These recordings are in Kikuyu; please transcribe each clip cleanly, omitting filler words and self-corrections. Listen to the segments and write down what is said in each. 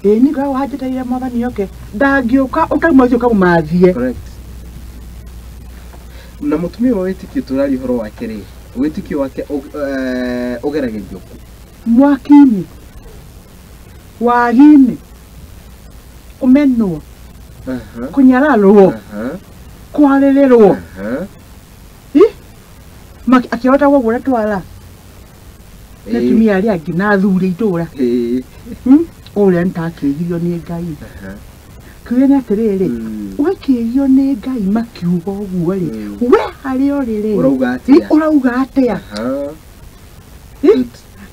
Ĩĩ, niĩ ngoragwo hanjĩtĩire mwathani oke, ndangĩũka ũtauma ũthiĩ ũkamũmathie. Correct. Na mũtumia wa wĩtĩkio tũraria ũhoro wake rĩ, wĩtĩkio wake ũgeragĩrio kũ? Mwaki-inĩ, wagi-inĩ, kũmenwo, kũnyararwo, kwarĩrĩrwo. Ĩ? Akĩhota ũguo twara nĩ atumia arĩa angĩ na athuri a itũra. Ũrĩa nĩtakĩgirio nĩ Ngai. Kĩũria nĩ atĩrĩrĩ, wekĩgio nĩ Ngai makiuga ũguo rĩ, we harĩa ũrĩ rĩ, Ũrauga atĩa? Ũrauga atĩa? Ĩ?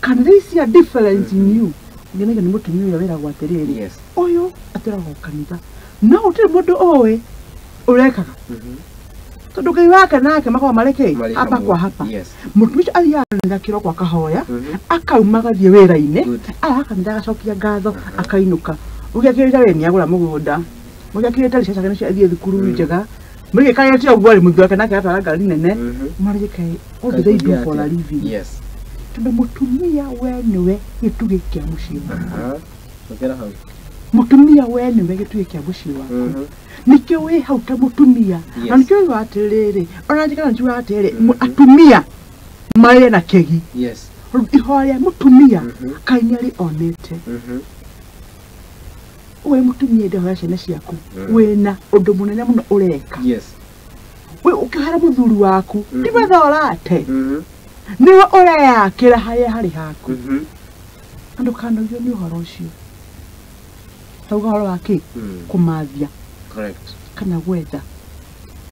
Can they see a difference in you? Ngenagia nĩ mũtumia ũrĩa wĩragwo atĩrĩrĩ, ũyũ atũraga o kanitha, no gũtirĩ mũndũ ũĩ ũrekaga, tondũ Ngai wake nake makoragwo marĩ kĩ? Marĩ Hapa hamwe. kwa hapa. Mũtumia ũcio athiaga kanitha kĩroko akahoya, akauma agathiĩ wĩra-inĩ, aya kanitha agacokia ngatho, akainũka. Ũgĩakĩrĩte wĩ nĩagũra mũgũnda, mũgĩakĩrĩte rĩ, ciana ciake nĩcio athiĩ thukuru njega, mũgĩkarĩte ũguo rĩ, mũthuri wake nake atwara ngari nene, marĩkaĩ, what do they do for a living? Tondũ mũtumia we nĩwe gĩtugĩ kĩa mũciĩ waku. Cokera hau. Mũtumia we nĩwe gĩtugĩ kĩa mũciĩ waku. Nĩkĩo wĩ hau ta mũtumia. Na nĩkĩo ugaga atĩrĩrĩ, ona njikara njugaga atĩrĩrĩ, atumia marĩ na kĩgi. Ihoya rĩa mũtumia Ngai nĩarĩ onete. We mũtumia enda hoya ciana ciaku, wĩna ũndũ mũnene mũno ũreka. We ũkĩhoera mũthuri waku, ti mathaa ũrate, nĩwe ũreyakĩra harĩa harĩ haku. Na ndũkanogio nĩ ũhoro ũcio. Tauga ũhoro wa kĩ? Kũmathia. Kana gwetha.